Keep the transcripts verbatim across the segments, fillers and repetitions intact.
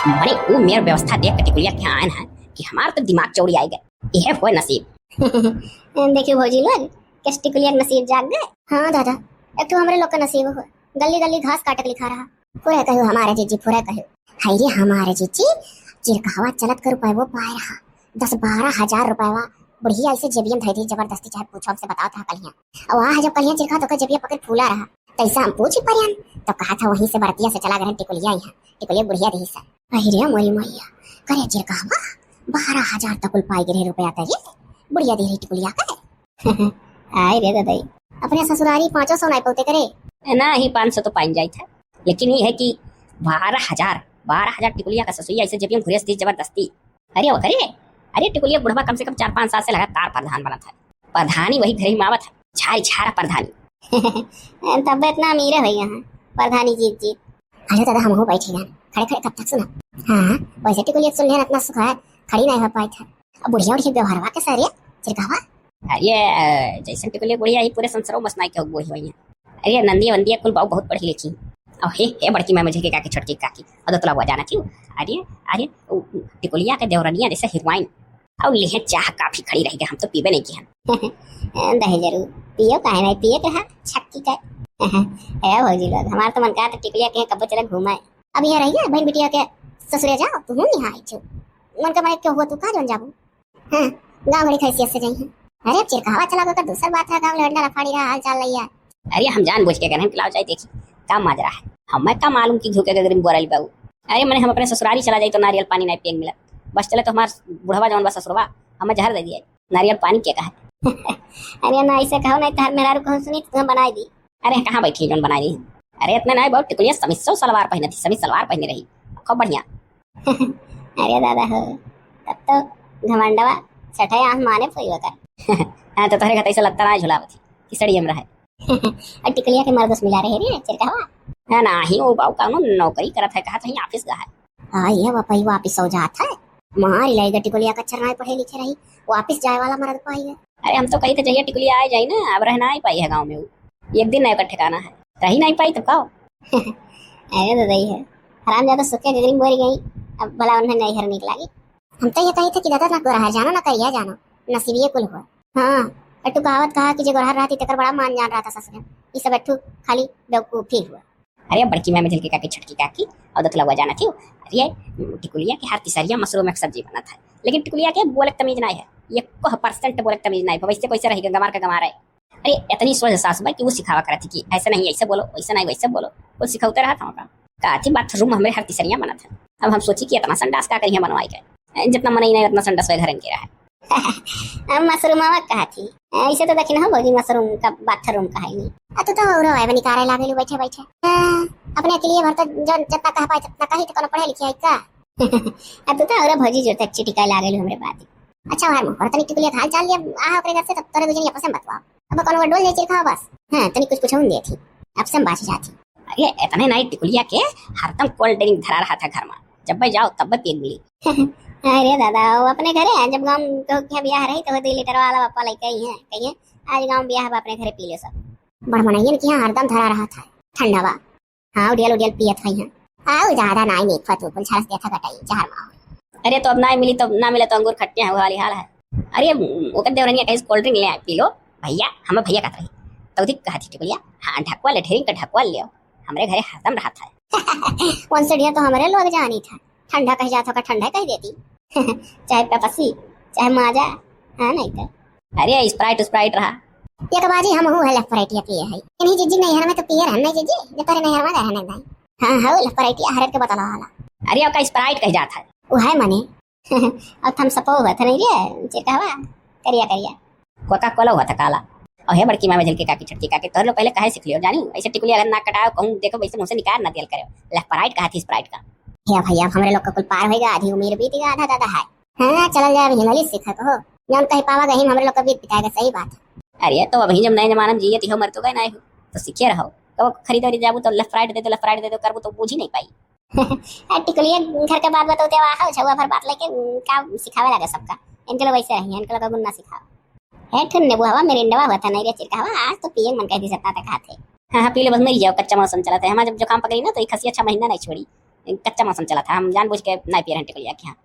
मने ऊ मेर व्यवस्था देख के टिकुलिया के यहाँ आयन है कि हमार तो दिमाग चौड़ी आइ गए। यह होय नसीब। देखियो भौजी लोग, कस टिकुलिया के नसीब जाग गए। हाँ दादा, एक तो हमरे लोग का नसीब हो, गली गली घास काटक लिखा रहा। फुरे कहो हमारे जीजी, फुरे कहो। हाय रे हमारे जीजी, चिरकावा चलत के रुपये वो पाए रहा, दस बारह हजार रुपयवा। बुढ़िया ऐसे जेबियम धरे थी जबरदस्ती, चाहे पूछो हमसे, बताओ था कलिया। और वहाँ जब कलिया चिरका तो ओकर जेबिया पकड़ फूला रहा, तैसा हम पूछ ही परियन, तो कहा था वहीं से बरतिया से चला गए टिकुलिया यहाँ, टिकुलिया बुढ़िया रही सा। अरे रे मोरी मैया, करे चिरकावा बारह हजार तक कुल पाई गए रुपया, तो ये बुढ़िया दे रही टिकुलिया का। आय रे ददई, अपने ससुरारी पाँचों सौ नाई पौते करे। ए, ना ही पाँच सौ तो पाइन जाइत है, लेकिन ये है कि बारह हजार, बारह हजार टिकुलिया का ससुई ऐसे जेबियम घुरेस दी जबरदस्ती। अरे वो करे, अरे टिकुलिया बुढ़वा कम से कम चार पाँच साल से लगातार प्रधान बनत है। प्रधानी वही घरे में आवत है, झारी झारा प्रधानी। तब इतना अमीर है यहाँ, प्रधानी जीत जीत। अरे दादा, हम हो बैठे हैं, खड़े खड़े कब तक सुना। हाँ, वैसे टिकुलिया सुन लिया, इतना सुख है, खड़ी नहीं हो पाई था। अब बुढ़िया उढ़िया व्यवहारवा के सारे चिरकावा। अरे, अ, जैसन टिकुलिया बुढ़िया ही पूरे संसारों में बस नाई के बूढ़ी हुई है। अरे नंदिया वंदिया कुल बाऊ बहुत पढ़ी लिखी। और हे, हे बड़की माँ मुझे के काकी, छोटकी काकी, और दतला हुआ जाना क्यों? अरे, अरे, उ, उ, टिकुलिया के देवरनिया जैसे हीरोइन। और लेहे चाह काफी खड़ी रह गए, हम तो पीबे नहीं की हम। दही जरूर पियो, काहे नहीं पिए के रहा छक्की का। ए भौजी लोग, हमार तो मन कहा था टिकुलिया के कब्बो चले घूमे। अब यहाँ रहिए बहन बिटिया के ससुरे जाओ, तू हूँ यहाँ आई छो। मन का मैं क्यों हुआ, तू कहाँ जौन जाबू? हाँ, गाँव घड़ी खाई से जाई है। अरे अब चिरकावा चला गो, दूसर बात है, गाँव लौंडा लफाड़ी रहा, हाल चाल लैया। अरे हम जान बूझ के गए हैं, पिलाओ चाहे देखी का माजरा है, हमें का मालूम कि झुके गगरी में बोरल बाऊ। अरे मने हम अपने ससुरारी चला जाई तो नारियल पानी नहीं पिए मिलत, बस चले तो हमार बुढ़वा जौन बा ससुरवा हमें जहर दे दिया, नारियल पानी के कहा। अरे ना ऐसे कहो, नहीं तो हर मेहरारू कहूँ सुनी तो तुम्हें बनाई दी। अरे कहाँ बैठी है जौन बनाई दी? अरे इतने नहीं बहुत टिकुलिया समीज सलवार पहने थी, समीज सलवार पहने रही, खूब बढ़िया। अरे दादा हो, तब तो घमंडवा छठे आसमाने पे होई ओकर। हाँ, तो तोहरे घर ऐसे लत्ता ना झुलावत ही, कि सड़ियम रहे। और टिकुलिया के मर्द से मिला रहे रे, चिरकावा। हाँ, ना ही वो बाऊ कानून नौकरी करत है, कहा कहीं ऑफिस गा है। हाँ, ये वापस, वापस हो जात है। मार ले टिकुलिया का चरनाई पढ़े लिखे रही, वापस जाए वाला मर्द पाई है। अरे हम तो कही थे जहिया टिकुलिया आ जाई ना, अब रह ना ही पाई है गाँव में वो। एक दिन ना एकर ठिकाना है, रही नहीं पाई तब का हो? अरे तो दही है, हराम ज्यादा सुखे गगरी मोरी गई, अब भला उन्हें नहीं हर निक लागी। हम तो ये कही थे कि दादा ना गोरहर जानो ना करिया जानो, नसीबिये कुल हुआ। हाँ, अट्टू कहावत कहा कि जे गोरहर रहती तेकर बड़ा मान जान रहा था ससुरे, ये सब अट्टू खाली बेवकूफी हुआ। अरे बड़की माँ में झलकी काकी, छोटकी काकी, और दतला हुआ जाना थी। अरे टिकुलिया के हर तीसरिया मशरूम एक सब्जी बनत है, लेकिन टिकुलिया के बोले तमीज नहीं है, ये कोह परसेंट बोले तमीज नहीं है, वैसे कैसे रहेगा, गमार का गमार है। अरे इतनी सोच सास बा कि वो सिखावा करत थी कि ऐसे नहीं ऐसे बोलो, वैसे नहीं वैसे बोलो, वो सिखाते रहा था का। का थी बाथरूम हमरे हर तीसरिया बनत है। अब हम सोची कि इतना संडास का करिए बनवाई के, जितना मनई नहीं उतना संडास वही घर के रहा है। अब मशरूम आवा कहा थी, ऐसे तो देखी ना हो भौजी, मशरूम का बाथरूम का है नहीं। आ तू तो और है बनी कारे लागेलू बैठे बैठे। हाँ, अपने के लिए भर तो जन जितना कह पाए उतना कही तो कोनो पढ़े लिखे है का? आ तू तो और भौजी जो तक चिटिका लागेलू हमरे बात। अच्छा, हर मुँह पर तनी टिकुलिया हाल चाल लिया, आ ओकरे घर से तब तोरे बुझनी आपस में बतवा। अब कोनो डोल जाए चिरखा बस। हाँ, तनी कुछ कुछ दे थी, आपस में बात जाती। अरे इतने नाई टिकुलिया के हरदम कोल्ड ड्रिंक धरा रहा था घर में, जब भाई जाओ तब पिए मिली। अरे दादा, वो अपने घरे है, जब गाँव के बियाह रही तो दो लीटर वाला बापा लेके आई है, कहिए आज गाँव बियाह बा अपने घरे पी ले सब। बड़ मनैयन के यहाँ हरदम धरा रहा था ठंडावा। हाँ, उडियल उडियल पियत है यहाँ। आओ ज्यादा नाई नहीं फतू कुल छरस देता गटाई जहर माहौल। अरे तो अब नाई मिली तो ना मिले तो अंगूर खट्टे हैं, वो वाली हाल है। अरे ओकर देवरनिया कहीं कोल्ड ड्रिंक ले आए, पी लो भैया, हमें भैया कहत रही। तो दिख कहत ही टिकुलिया, हाँ ढकवा ले, ढेरिंग का ढकवा ले, हमरे घरे हरदम रहत है। उनसे ढेर तो हमरे लोग जानी था, ठंडा कह जात होगा ठंडा कह देती। चाहे पेप्सी, चाहे माजा, हाँ नहीं तो। अरे स्प्राइट स्प्राइट रहा। एक बाजी हम हूँ है स्प्राइट ये पिए है। इन्हीं जिज्जी नैहर में तो पिए रहन नहीं जिज्जी, जो तोरे नैहर में रहने नहीं। हाँ हाँ, स्प्राइट ये हर एक के बोतल वाला। अरे ओका स्प्राइट कह जात है। वो है मने। और थम्स अप हुआ था नहीं रे, चिरकावा, करिया करिया। कोका कोला हुआ था काला। और हे बड़की माँ में झलकी काकी, छोटकी काकी, तोहरे लोग पहले काहे सीख लियो जानी? ऐसे टिकुलिया अगर नाक कटाओ कहूँ देखो वैसे मुँह से निकाल ना दियल करे। स्प्राइट कहा थी स्प्राइट का। हे भैया, अब हमरे लोग का कुल पार होएगा, आधी उम्र बीत गया, आधा दादा है। हाँ, चलल जाए अभी हिमालय सीखा कहो। जौन कहीं पावा गही हमरे लोग का बीत बिताएगा, सही बात है। अरे तो अभी जब नए जमाने में जिए तिहो मर तो गए ना हो, तो सीखे रहो। कब खरीदे जाबू तो स्प्राइट दे दो, स्प्राइट दे दो करबू तो बूझ ही नहीं पाई। आ टिकुलिया घर के बात बताते वाह छुआ भर बात लेके का सिखावे लगे सबका। इनके लोग वैसे रही, इनके लोग गुण ना सिखाओ। है ठुन ने बुहावा मेरिंडवा हुआ था नहीं रे चिरकावा, आज तो पिए मन कह दी सतना तक हाथे। हाँ हाँ पी ले बस, मरी जाओ, कच्चा मौसम चला था। हमारा जब जुकाम पकड़ी ना तो एक खसिया छह महीना नहीं छोड़ी। कच्चा मौसम चला था, हम जानबूझ के नाई पिए रहन टिकुलिया के यहाँ।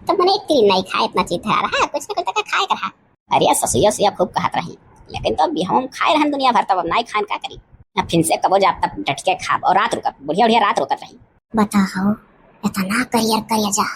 तब मने एक तीन नाई खाए, इतना चीज धरा रहा, कुछ ना कुछ तो खाए के रहा। अरे ससुया ससुया खूब कहत रही, लेकिन तो अभी हम खाए रहन दुनिया भर, तब अब नाई खान का करी। अब फिर से कबो जाब तब डट के खाब और रात रुकब, बुढ़िया बुढ़िया रात रुकत रही। बताओ, इतना करियर करियर जा।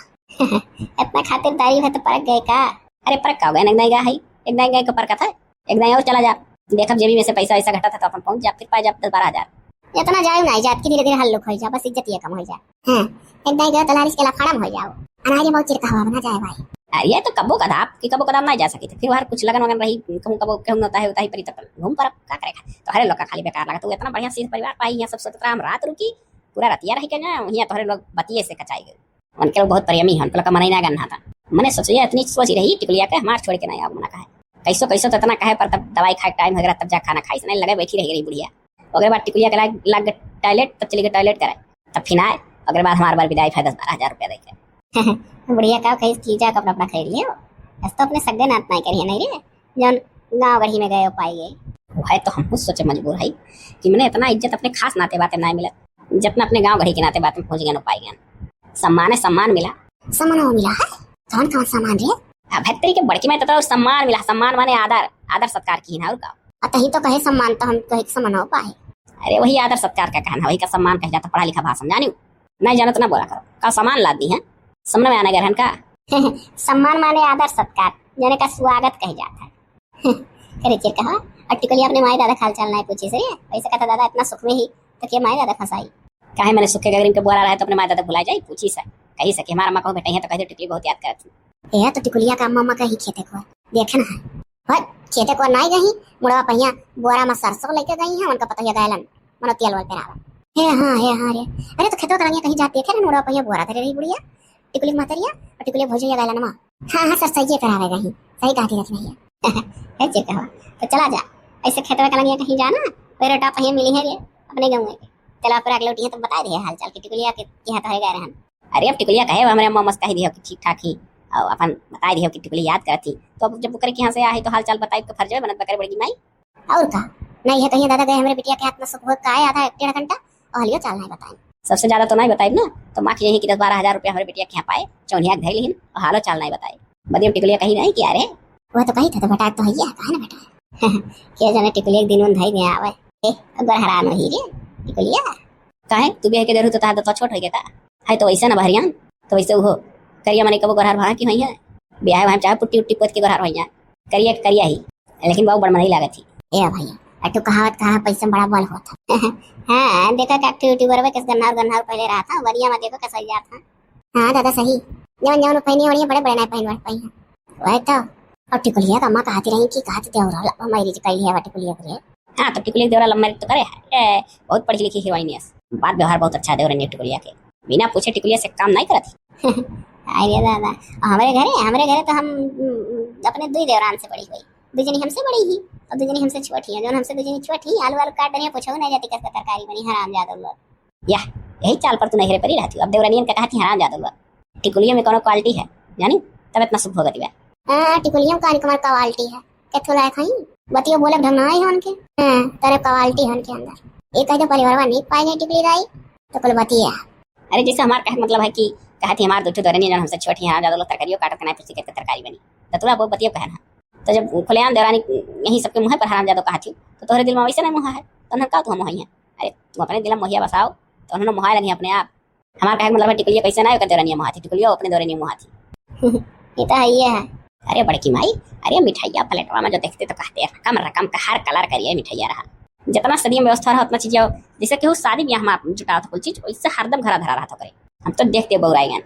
इतना खातिरदारी है तो परक गए का? अरे परक का हो गए, एक दाई गा है, एक दाई गा के परकत है, एक दाई और चला जा, देखब जेबी में से पैसा वैसा घटा था तो अपन पहुंच जा, फिर पाए जा दस बारह हजार। इतना जाए ना जात की धीरे धीरे हल्लुक हो जा, बस इज्जत ये कम हो जा। हाँ, एक दाई गयो तलारिस के लफड़ा में हो जाओ। अनाजे बहुत चिर कहवा बना जाए भाई। अरे तो कबो कदाप कि कबो कदाप ना जा सकी थे, फिर वहार कुछ लगन वगन रही, कहूँ कबो कहूँ नता है उताही परी तब घूम पर का करेगा। तो हरे लोग का खाली बेकार लगा, तो इतना बढ़िया सीध परिवार पाई, यहाँ सब सोचत रहा हम रात रुकी, पूरा रतिया रही के ना, वहीं तोहरे लोग बतिये से कचाई गए। उनके लोग बहुत प्रेमी हैं, उनके लोग का मनई ना गन्ना था। मैंने सोचिए इतनी सोच रही टिकुलिया के हमार छोड़ के ना आओ, मना कहे कैसो कैसो तो इतना कहे, पर तब दवाई खाए टाइम हो गया, तब जा खाना खाई से नहीं लगे बैठी रह गई बुढ़िया। ओकरे बाद टिकुलिया के लाग लाग टॉयलेट, तब चली गई टॉयलेट करे, तब फिर आए। ओकरे बाद हमार बार विदाई भा दस बारह हजार रुपया देके। बुढ़िया का कही चीजा का अपना अपना खरीद लियो, बस तो अपने सगे नात नहीं करिए नहीं रे, जौन गाँव गढ़ी में गए पाई गए। वह तो हम खुद सोचे मजबूर है कि मैंने इतना इज्जत अपने खास नाते बातें ना मिलत, जितना अपने गाँव गढ़ी के नाते बातें पहुँच गए पाई गए। सम्मान है, सम्मान मिला। सम्मान वो मिला है? कौन कौन सम्मान रे? अब है तेरी के बड़की में तो, तो सम्मान मिला, सम्मान माने आदर, आदर सत्कार की ना और का। अतही तो कहे सम्मान तो हम कहे कि सम्मान हो पाए। अरे वही आदर सत्कार का कहना, वही का सम्मान कह जाता, पढ़ा लिखा भाषण जानी नहीं जानत ना बोला करो, का सम्मान ला दी है, समझ में आने गए का? सम्मान माने आदर सत्कार, जने का स्वागत कह जाता है। करे चिर कहा, और टिकुलिया अपने माई दादा खाल चाल नहीं पूछी से, वैसे कहता दादा इतना सुख में ही तो के माई दादा खसाई। काहे मैंने सुखे गगरी के बोला रहा है तो अपने माई दादा भुला जाई, पूछी से, कही से कि हमारा अम्मा को बैठे हैं तो कह दे टिकुली बहुत याद करती। ए तो टिकुलिया का अम्मा अम्मा कहीं खेते को देखे ना है। हट, खेते को नाई गई, मुड़वा पहिया बोरा में सरसों लेके गई है, उनका पतोहिया गैलन, मनो तेल वल पेरावा। हे हाँ, हे हाँ रे। अरे तो खेतवा के लंगिया कहीं जात देखे रे, मुड़वा पहिया बोरा धरे रही बुढ़िया, टिकुली के महतरिया, और टिकुली भौजैया गैलन मा। हाँ, हाँ, सरसैये पेरावे गई, सही कहती रही भैया। हे चिरकवा, तो चला जा, ऐसे खेतवा के लंगिया कहीं जाना, कोई रोटा पहिया मिली है रे, अपने गाँव में। चला फिर अगले उठिए तो बता दे हाल चाल कि टिकुलिया के, के हाथ है गए रहन। अरे अब टिकुलिया कहे, हमरे अम्मा मस्त कह दियो कि ठीक ठाक ही, और अपन बता दियो कि टिकुली याद करत ही, तो अब जब ओकरे के यहाँ से आए तो हाल चाल बताए के फर्ज है बनत बकरे बड़की माई। और का? नहीं है कहिए दादा गए हमरे बिटिया के हाथ में सुख हो का है आधा एक डेढ़ घंटा, और हलियो चाल नहीं बताए। सबसे ज्यादा तो नहीं बताए ना, तो माँ के यही कि दस बारह हजार रुपया हमरे बिटिया के यहाँ पाए, चौनिया के धैल हिन, और हालो चाल नहीं बताए। बदियम टिकुलिया कही नहीं कि अरे। वह तो कही था तो बेटा तो है, कहे ना बेटा। क्या जाने टिकुलिया एक दिन उन धई में आवे। ए, अगर हैरान हो ही रे, टिकुलिया। काहे? तू भी है के जरूर तो तार तो छोट हो गया का? है तो वैसे ना बहरियान, तो वैसे वो करिया मने कबो गोरहर भाड़ा की होई है। ब्याह हम चाहे पुट्टी उट्टी पोत के गोरहर होई है। करिया के करिया ही, लेकिन बहुत बड़ मनई लागत ही। ए भैया, अ तू कहावत कहा पैसे में बड़ा बल होत है। हाँ, देखा का यूट्यूबर में किस गन्हार गन्हार पहले रहा था, वरिया में देखो कैसा जात है। हाँ दादा सही, जवन जवन पहनी वरिया बड़े बड़े ना पहन पाई है। वही तो। और टिकुलिया का अम्मा कहती रही कि कहती देवरा लम्बा मैरिज कैली है टिकुलिया के। हाँ, तो टिकुलिया के देवरा लम्बा मैरिज तो करे है। ए, बहुत पढ़ी लिखी हीरोइन है। बात व्यवहार बहुत अच्छा है देवरा ने टिकुलिया के। बिना पूछे टिकुलिया से काम नहीं करत। अरे दादा, हमरे घरे, हमरे घरे तो हम, उम, अपने दुई देवरान से बड़ी हुई। दू जनी हमसे बड़ी ही और दू जनी हमसे छोटी है। जौन हमसे दू जनी छोटी, आलू आलू काट डरिया, पूछो नहीं जाती कैसे तरकारी बनी, हराम जादो लोग। या, यही चाल पर तू नहिरे परी रहती। अब देवरानियन का कहती हराम जादो लोग। टिकुलिया में कोनो क्वालिटी है, जानी? तब इतना सुख भोगती बा। हाँ, टिकुलिया में कौन कमर क्वालिटी है? के थोड़ा खाई? बतियो बोले ढंग ना आई है उनके। हाँ, तेरे क्वालिटी है उनके अंदर। एक कह दो परिवारवा नीक पाई गई टिकुली दाई, तो कुल बतिया। अरे जैसे हमार कहे मतलब है कि कहती हमार दो ठो देवरानी जौन हमसे छोटी हैं, हराम जादो लोग तरकारियों काटत के ना पूछती कैसे तरकारी बनी। तो तोरा वो बतियो कहना। तो जब खुलेआम देवरानी यही सबके मुँह पर हराम जादो कहती, तो तोहरे दिल में वैसे नहीं मुँह है, तो उन्हें का तू मुँह है? अरे तू अपने दिल में मोहिया बसाओ, तो उन्होंने मोहाय लगी अपने आप। हमार कहे के मतलब है टिकुलिया कैसे ना ओकर देवरानिया मोहाती, टिकुलिया अपने देवरानिया मोहाती। ये तो है, ये है। अरे बड़की माई, अरे मिठाइया प्लेटवा में जो देखते तो कहते हैं, रकम रकम का हर कलर करिए मिठाइया रहा। जितना सदियों व्यवस्था रहा उतना चीजें, जैसे केहू शादी ब्याह में आप जुटावत कुल चीज, वैसे हरदम घरा धरा रहत करे। हम तो देखते बौराई गन।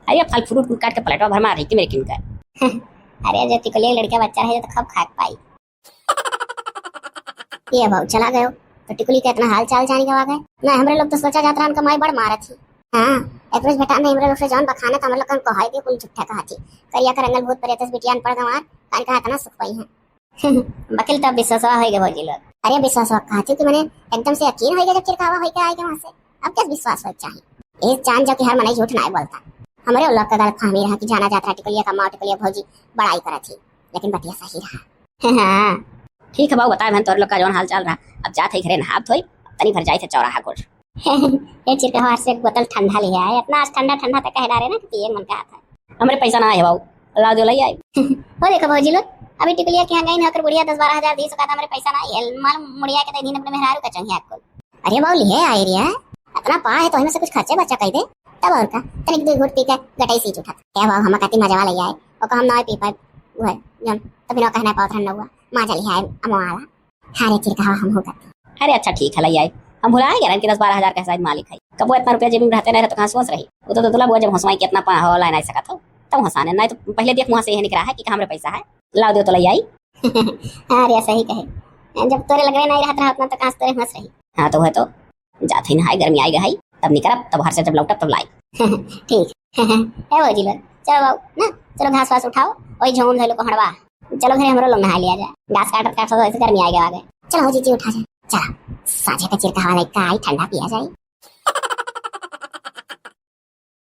अरे फल फ्रूट कुल काट के प्लेटवा भर में रही मेरे किन कर। अरे जो टिकुलिया लड़का बच्चा है तो खूब खाए पाई। ये बाबू चला गयो, तो टिकुली के इतना हाल चाल जानी गवा गए। ना हमरे लोग तो सोचा जात रहन कमाई बड़ मारत ही। हाँ, एक रोज बेटा ने हमरे लोग से जौन बखाना तो हमरे लोग को हाय के कुल झूठा कहा थी। करिया का रंगल भूत प्रेत बिटियान पड़ गवार, कान कहा इतना सुख पाई है। बकिल तब विश्वासवा होई गए भौजी लोग। अरे विश्वासवा कहा थी कि मैंने एकदम से यकीन होई गया जब चिरकावा होई के आए के वहाँ से। अब क्या विश्वास होई चाहिए? ये जान जाओ कि हर मनई झूठ ना बोलता। हमरे लोग का गलत फहमी रहा कि जाना जात रहा टिकुलिया का माँ टिकुलिया भौजी बड़ाई करत थी, लेकिन बतिया सही रहा। हाँ, ठीक है बाबू, बताए बहन तोर लोग का जौन हाल चाल रहा। अब जात है घरे नहात होई, तनी भर जाई थे चौराहा गोड़। ये चिरकहवा से एक बोतल ठंडा लिहे आए, इतना आज ठंडा ठंडा तक कहे डारे ना कि पिए मन का आता है। हमरे पैसा ना आए बाबू, लाओ जो लइ आई। हो देखो भौजी लोग, अभी टिकुलिया के यहाँ गई ना, ओकर बुढ़िया दस बारह हजार दी, ओका हमरे पैसा ना आए, मालूम मुड़िया के दे दीन अपने मेहरारू का चंगिया कुल। अरे बाबू, लिहे आए रिया, इतना पा है तो इनमें से कुछ खर्चे बर्चा कइ दे, तब और का, तनिक दुइ घूँट पी के गटई सीज उठत। ए बाबू, हम काती मजवा लइ आए, ओका हम ना पी पाए, वो है, जौन तभी ना कहना पावत रहन नउआ, मजा लिहे आए अमवा वाला। हाँ रे चिरकहवा, हम हो करती। अरे अच्छा ठीक है, लइ आई, हम भुलाए गए रहन कि दस बारह हजार के शायद मालिक है। कबो इतना रुपया जेब में रहते नहीं रहे तो कहाँ सोच रही, वो तो दुतला बुआ जब हंसवाई कि इतना पा हो ला नहीं सकत हो, तब हंसाने, नहीं तो पहले देख मुँह से यह निकला है कि हमरे पैसा है, लाओ दो तो लइ आई। हाँ रे, सही कहे, जब तोरे लगवे नहीं रहत रहा उतना तो कहाँ से तोरे हंस रही। हाँ तो है तो, जात ही नहाए, गर्मी आएगा है, तब निकलब, तब हर से जब लौटब तब लाई। ठीक। ए भौजी लोग, चलो बाबू ना, चलो घास वास उठाओ, वही झोम धइलो कोहड़वा, चलो घरे हमरो लोग नहा लिया जाए, घास काटत काटत ऐसे गर्मी आएगा आगे। चलो हो जीजी उठा जाए, चलो साझे का चिरकहवा लइका आई, ठंडा पिया जाए।